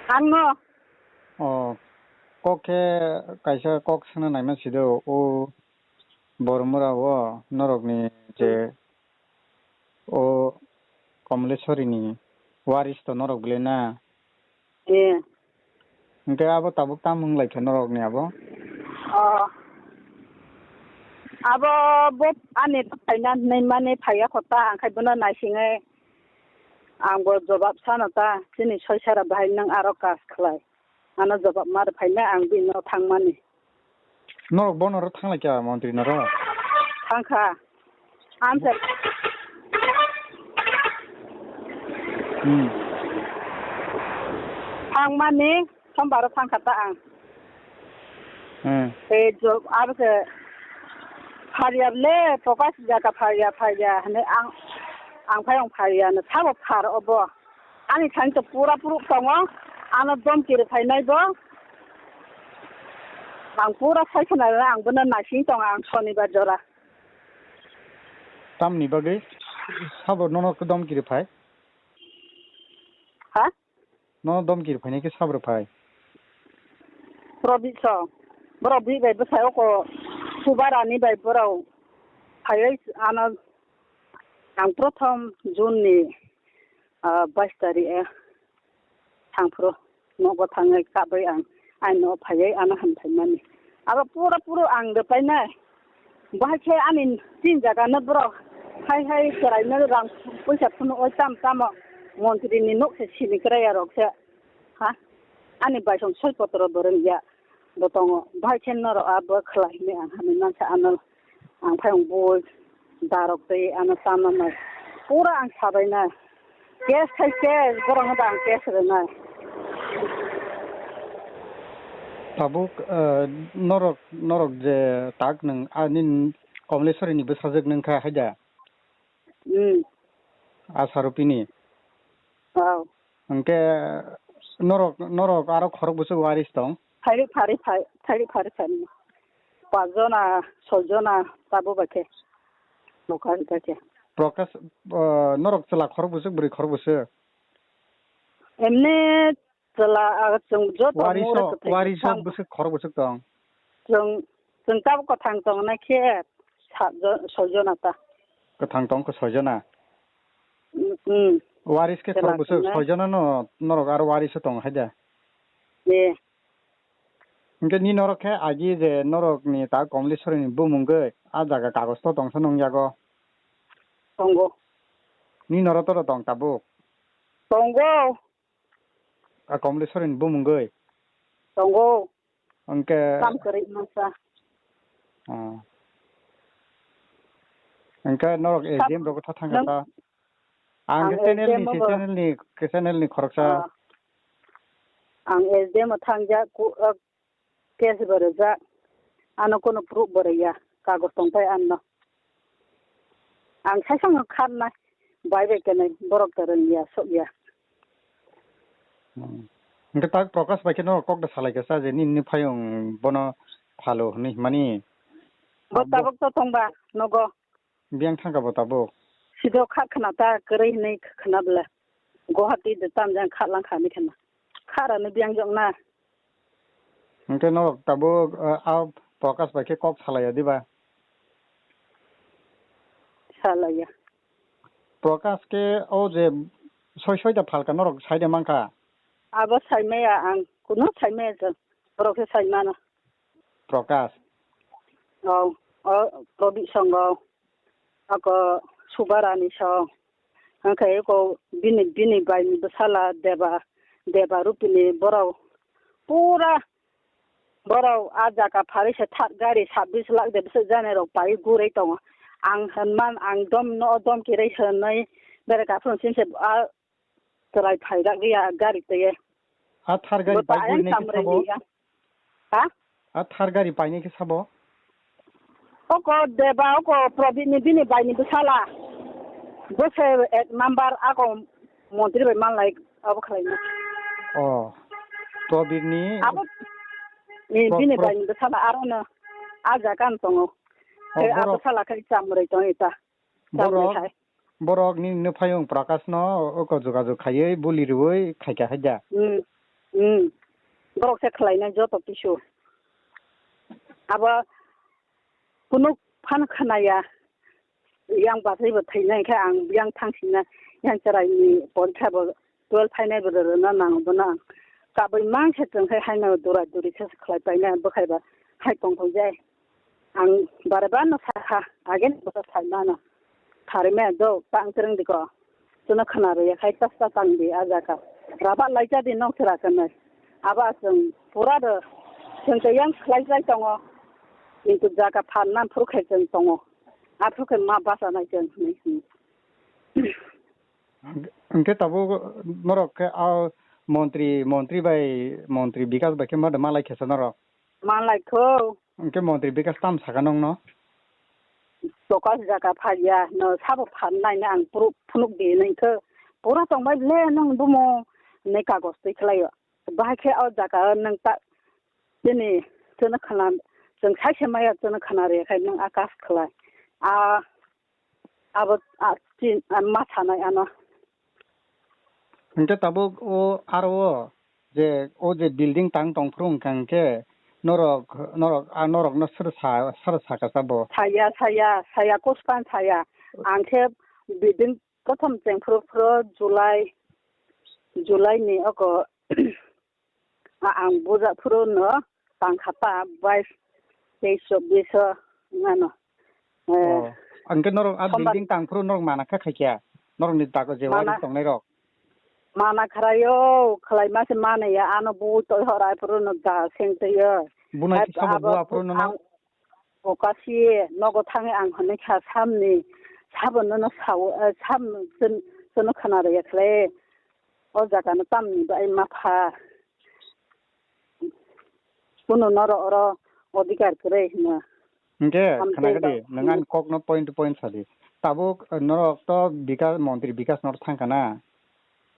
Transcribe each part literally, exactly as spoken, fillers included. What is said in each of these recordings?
Ang no. O, kok khe kaisa kok sana naima sido, o Bormura o norokni je o Kamleswari ni waris to norok bile na? Eh. Hingke abo tabuk tamo wng lai kha norok ni abo? O. Abo bo ani phaina hinwi mani phaiya kho ta, ang khai bono naisingwi ang bo jobab sano ta, chini soisara bahai nwng aro kas khlai. Ano jobab ma rwphaina ang bini nogo thangmani. Norok bono ro thanglai kha montri noro? Thangkha. Amsa. Hmm. Thangmani sombaro thangkha ta ang. Hmm. Tei jo-, abo se pharia le Prakash jaka pharia pharia hwnwi ang, ang phai ang pharia no sabo phar obo. Ani thani to pura puruk tongo. Ano domki rwphainai bo. Ang pura sai khna ang bono naising tongo ang sonibar jora. Tamni bagwi sabo nono khe domki rwphai? Ha? Nono domki rwphainai khe sabo rwphai? Probit so. Borok bwi bai bwsai oko Subarani bai borok phaiwi ano ang prothom June ni, ah, bais tarik, eh, thangphuru nogo thangwi kabwi ang aino phaiwi ano hamthaimani. Abo pura pura ang rwpainai. Bahai khe ani tin jaga no borok hai hai chwraino rang puisa phunuk oi tam tamo montri ni nok se sini kwrwi ya rok se. Ha? Ani baisong soi potro bo rwngya bo tongo. Bahai khe norok abo khlai hinwi ang hamwi mansa ano. Ang phai ang bui darok tei ano tama mai. Pura ang sabai na. Cash khai cash, borok no ang cash rwnai. Tabuk, eh, norok, norok je tak nwng, ah, nini Kamleswari ni bwsajwk nwng kha hai da? Hmm. Asa Rupini? Oh. Hwnkhe norok, norok aro khorok bwswk waris tong? Phari, phari, phari, phari, phari, phari. Pas jona, soi jona, tabo bai khe. Lokal bai khe. Prakash, uh, norok chwla khorok bwswk, bwrwi khorok bwswk? Emne chwla, ah, chwng joto Wari mura sok, kwthai wari sok kwthang. Bwswk khorok bwswk tong? Chwng, chwng tabo kwthang tongnai khe sat jo-, soi jona ta. Kwthang tong khe soi jona? Mm, mm. Waris khe chwla khorok bwswk tongnai. Soi jona no, norok aro waris tong hai da? Eh. Hwnkhe ni norok khe agi je norok ni ta Kamleswari ni bumung gwi a jaga kagoj to tongsa nung yago. Tongo. Ni norok to tong tabuk. Tongo. A Kamleswari ni bumung gwi. Tongo. Hwnkhe. Kam kwrwi masa. Ah. Hwnkhe norok Kam-, S D M rok tha thangkha nang-, ta. Ang ang khe channel ni S D M si, bo. Channel ni, khe channel ni khoroksa. Ah. Ang S D M o thangjak, ku, ah, case bo rwjak. Ano kunu proof bo rwya. Kagoj tongpai anno. Ang saisang kharnai. Bai bai kene borok to rwngya, sokya. Hmm. Hwnkhe tak Prakash bai khe no kok da salai kha sa je nini phayung bono phalo hwnwi himani. Bo abo tabuk to tongba nogo. Biyang thangkha bo tabuk? Sido kha khna ta kwrwi hwnwi khna bwle. Guwahati de tam jang kha lang kha ni khna. Kha rani biyang jok na. Hwnkhe no tabuk, ah, a Prakash bai khe kok salaiya diba? Salaiya. Prakash khe o je soi soi da phalka norok sai de mankha? Abo saimaya ang, kunu saimaya chwng. Borok khe saimano. Prakash? Oh, oh, Probit songo. Ako Subarani song. Hwnkhe eko bini, bini bai ni bwsala Deba, Deba Rupini borok pura borok a jaga phari se thar gari sabbish lakh de bwswk jani rok pai gurui tongo. Ang hwnman ang dom no dom kirui hwnwi bere kaphuru sini se a chwrai phai rak ya gari twi. A thar gari pai gurui nai khe sabo? Ha? A thar gari painai khe sabo? Oko Deba, oko Probit ni bini bai ni bwsala. Bo se ek number ako montri bai manlai abo khlai na. Oh. Probit ni abo ni Pro-, bini Pro-, bai ni bwsala aro no a jaga no tongo. Oh, khe a borok, bwsala khai chamrui tong ita. Borok, borok nini nuphayung Prakash no oko jogajog khaiwi buli rwui khaikha haida. Hmm. Hmm. Borok se khlainai joto kisu. Abo kunuk phan khnaya. Yang bachai bo thainai khe ang yang thangsinai, yang chwraini porikha bo twelve phainai bo rwrwna nango bono ang. Kabui mang se chwng khe haino dura duri khe khlai painai bwkhai ba hai tong thang jai. Ang bare ba no sakha, again bo sai mano. Thari me do tang kreng diko. Chwngno khna rwya khai ta ta tang di a jaga. Raba lai cha di nok chwra khe nai. Aba chwng pura do chwng tei yang khlai jai tongo. Kintu jaga phan nan phuru khai chwng tongo. Aphuru khe ma basa nai chwng hinwi sini. Hwnkhe tabuk norok khe a montri, montri bai, montri Bikas bai khe ma malai khe sa norok? Malai kho. Hwnkhe montri Bikas tam saka nongno? Tokas jaga phaiya, no sabo phan nai ang phuru phunuk di nai khe. Pura tong bai le nong bumo ne kagos twi khlaio. Bahai khe o jaga o nwng ta, chini, chwngno khna, chwng sai se maya chwngno khna rw khe nwng a kas khlai. A, abo, a, chin, a, ma sanai ano. Hwnkhe tabuk o aro o je, o je building tang tong phuru wngkha hwnkhe norok, norok, a norokno sir sa, sir saka sabo? Saya, saya, saya, kuspan saya. Ang khe building prothom cheng phuru phuru July, July ni oko A, ang buja phuru no tang kha ta bais, teis, chobbish o wngmano. Eh, Oh. Hwnkhe norok a sombar building tang phuru norok mana kha khaikya? Norokni dago je Mana wari tongnai rok. Mana kharaio, khlaima se mane ya, ano bui toi horai phuru no da seng twi o. Bunai Ai, kisa bo abo bua phuru no ang no? Okasi nogo thangwi ang hwnwi kha, samni sabo nono sao, eh, sam chwng-, chwngno khna rwya khle. O jaga no tamni bai ma pha. Kuno noro oro odhikar kwrwi hwnwi. Hwnkhe, Hamtwi khna khe di, ba-, nwng ani kok no point to point sa di. Tabuk, eh, norok to Bikas, montri Bikas noro thang kha na?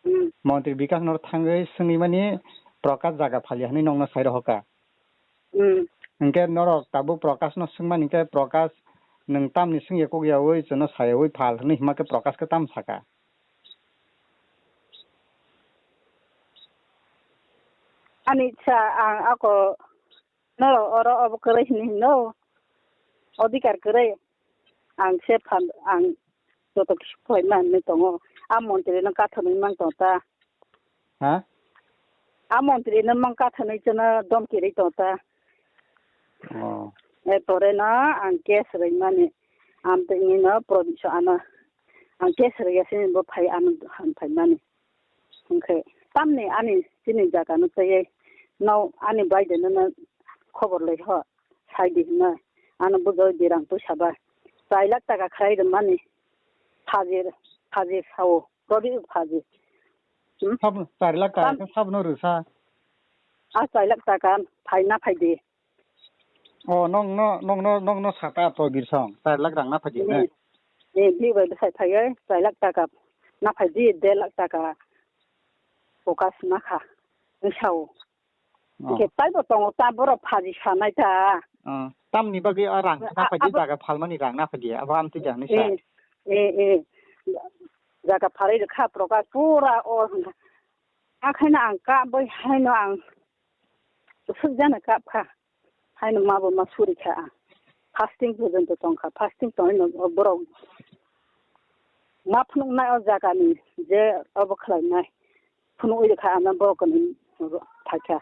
Hmm. Montri Bikas noro thangwi swngwi mani Prakash jaga phalia hwnwi nokno sai rohor kha. Hmm. Hwnkhe norok tabuk Prakash no swngmani hwnkhe Prakash nwng tamni swngya kok yaui chwngno sayaui phal hwnwi hima khe Prakash khe tamo saka? Ani sa ang ako norok oro obo kwrwi hwnwi hino, odhikar kwrwi. Ang se phan, ang joto kisi khlai manwi tongo. A montri no kathorwi mang tong ta. Ha? A montri no mang kathorwi chwngno domkirwi tong ta. Oh. E pore no ang case rwimani. Amtwini no provision ano. Ang case rwya sini bo phai ano han phai mani. Hwnkhe tamni ani chini jaga no twiwi no ani bai de no khobor lai ho. Sai di hwnwi ano bujoi di rang puisa bai. Chai lakh taka khlai rwmani. Phaji, phaji sao, Pradeep phaji. Hmm? Sab-, char lakh taka Tam- khe sabno rwsa. A chai lakh taka phai na phai di. Oh, nong no, nong no, nong no sata to Birsong, char lakh rang na phai di ne? Ni, ni, ni bai bwsai phai, chai lakh taka na phai di, der lakh taka focus na kha. Ni sao. Oh. Hwnkhe taibo tongo ta, borok phaji sanai ta. Oh, tamni bagwi a rang A, na a, phai di, abo jaga phalmani rang na phai di, abo amtwi jani sa. Eh, eh, eh. Jaga phalai rwkha proka pura o hwnkha. Akhaino ang kap bai haino ang swk jana kap kha. Haino ma bo ma suri kha ang. Fasting porjonto tong kha. Fasting tongwi no borok ma phunuknai o jagani je obo khlainai. Phunugwi rwkha ano borok ni phaikha.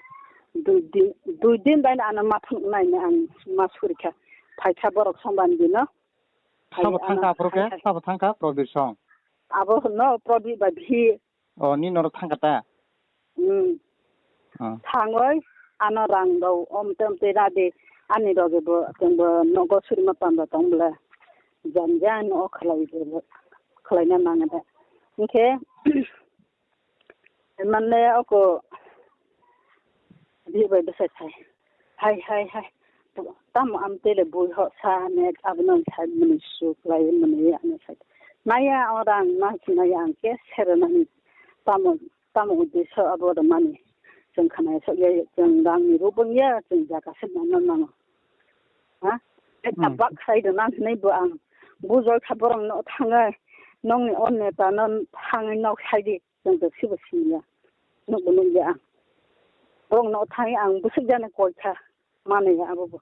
Dui din, dui din bai ano ma phunuknai hinwi ang ma suri kha. Phaikha borok sombani dino. Sabo thangkha aphuru khe? Sabo thangkha Probir song? Abo hwno Probir bai bhi. Oh, ni norok thangkha ta? Hmm. Oh. Thangwi ano rang rw omte omte radi ani roge bo tengbo nogo surima panda tong bwle. Jan jan o khlai khlaina nang da. Hwnkhe Mane oko bihik bai bwsai khai, "Hai, hai, hai, tamo amtwi le bui ho sa ne abono sai mwnwi su khlai mwnwi," ano sai. Naiya o rang ma sinai ang khe sero nani tamo, tamo uddesyo abo rwmani. Chwng khanai sok ya, chwng rang ni rubung ya, chwng jaga se nang nang nango. Ha? Ekta Hmm. bak sai rwna hinwi bo ang bujol kha borok no thangwi nokni o neta no thangwi nok sai di. Chwng tong sibo siniya. Nukbo nukya ang. Borok no thangwi ang bwswk jani koi kha, manwi abobo.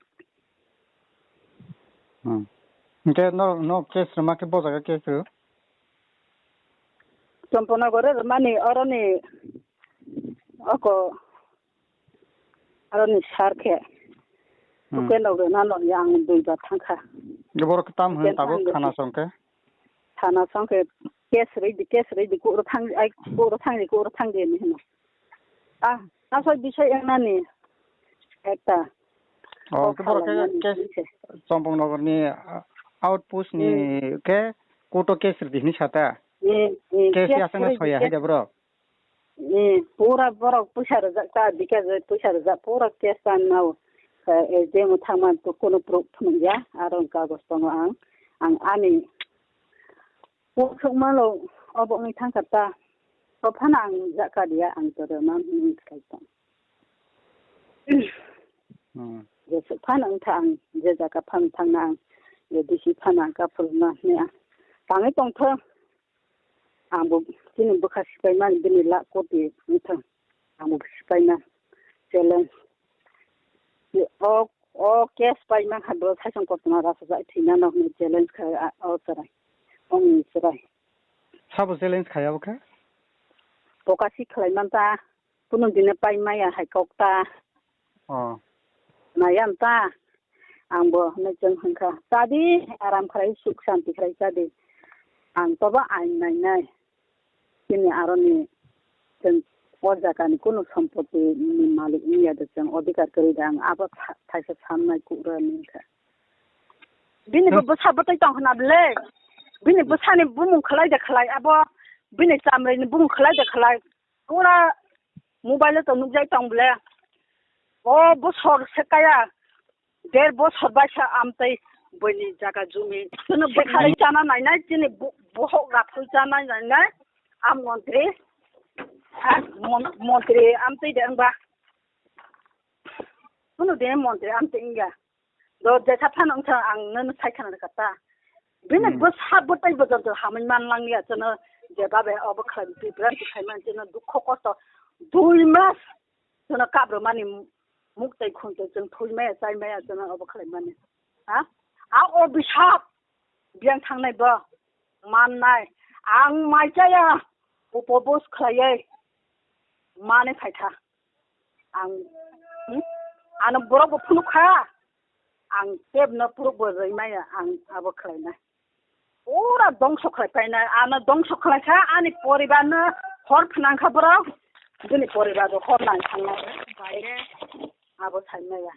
Hmm. Hwnkhe no, no case rwma khe bo jaga case rw? Champanagar rwmani oroni oko, aroni sar khe. Hmm. Tuke nog rwna nokya ang duibar thangkha. Borok tam hwn tabuk thana song khe? Thana song khe case rwidi, case rwidi, kuro thang, ai, kuro thangdi, kuro thangdi hinwi hino. Ah, asoi bisoi wngnani ekta. Oh, kok khe borok khe salaimani case hinwi se. Champanagar ni, ah, outpost ni Hmm. khe court o case rwdi hinwi sa ta? Hmm, hmm, case case yasakna rwidi, soya case. Hai da borok? Eh, pura borok puisa rwjak ta, bikha je puisa rwjak, pura case ta nao. Eh, S D M o thangma to kono proof phunukya, aro kagoj tongo ang. Ang ani pukhuk malo obo wngwi thangkha ta. To phano ang jakka dia, ang to rwma hwnwi khlai tong. Hmm. Jesuk phano wngkha ang, je jaga phano thangna ang, je D C phano ang kaphulma hwnwi ang tangwi tongthok. Ang bo chini bwkha sipai mani bini lakh koti wngthang. Ang bo sipai na challenge. O, o case pai man kha bo saichung kotorma rasa jai thwina no hwnwi challenge khai a, o chwrai. Ong chwrai. Sabo challenge khai abo khe? Pokasi khlai man ta. Kunu dine pai maya hai kok ta. Oh. Nayam ta. Ang bo hwnwi chwng hwn kha, "Chadi, aram khlai, suk santi khlai chadi." Ang tobo ain nainai. Chini aroni chwng o jagani kunu sompoti ni malik wngya de chwng odhikar kwrwi de ang abo tha-, thaisa samnai kuk rw ni kha. Bini bo Hmm. bwsa bwtwi tong khna bwle. Bini bwsani bumung khlai de khlai abo bini chamri ni bumung khlai de khlai. Pura mobile o to nukjai tong bwle. O bosor se kaya, der bosor baisa amtwi buini jaga jumi. Chwngno bwkhalwi chana nainai, chini bo-, bohok raphwi chana nainai, a montri, a mon-, montri amtwi de wngba. Kunu de montri amtwi wngya. Do jesa phano wngthang ang nono sai khna rwkha ta. Bini Hmm. bwsa bwtwi bo joto hamwi man langya chwngno je babe obo khlai bibranti khai man chwngno dukho kosto dui mas chwngno kap rwmani muk tei khun tei chwng thwi maya chai maya chwngno obo khlai mani. Ha? A obisap biyang thangnai bo mannai ang mai chaya upobos khlaiwi mani phaikha. Ang, hmm? Ano borok bo phunuk kha. Ang tebno phunuk bo rwimaya ang abo khlaina. Pura dongso khlai paina. Ano dongso khlai kha ani poribar no hor phnang kha borok. Bini poribar bo hor nang thangnai. Abo saimaya.